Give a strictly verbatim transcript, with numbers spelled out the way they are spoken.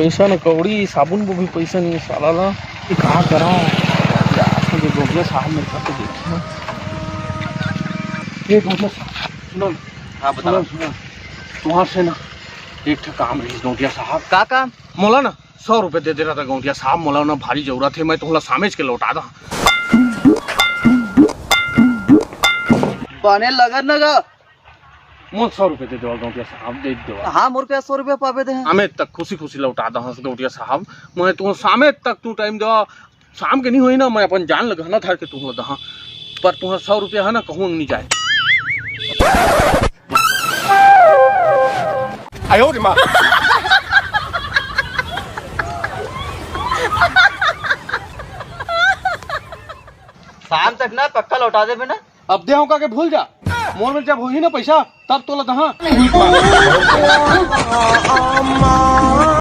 पैसा न कौड़ी, साबुन को भी पैसा नहीं है साला ला। ये कहाँ करा? यार, ये गौंटिया साहब मेरे घर तो देखे ना। ये गौंटिया साहब, सुनो, हाँ, बताओ। सुनो, सुनो। तुहां से ना एक ठे काम रहिस गौंटिया साहब। का काम? मोला ना सौ रुपये दे दे रहा था गौंटिया साहब, मोला ना भारी जरूरत है, मैं तुहला सामेज के लौटा दा। बने लगन न गा। मोर सौ रुपये दे देवा गौंटिया साहब, दे देवा। हाँ, मोर पे सौ रुपये पावे दे हैं। हमें तक खुशी खुशी लौटा दा हंस गौंटिया साहब, मैं तुहला सामेज तक तू टाइम देवा। शाम के नहीं होई ना, मैं अपन जान लगाना था कि तुहला दहा, पर तुहला सौ रुपया है ना, कहूँ नहीं जाए। शाम तक ना पक्का लौटा देबे ना। अब दे का के भूल जा, मोर में जब होही ना पैसा, तब तोला दहा।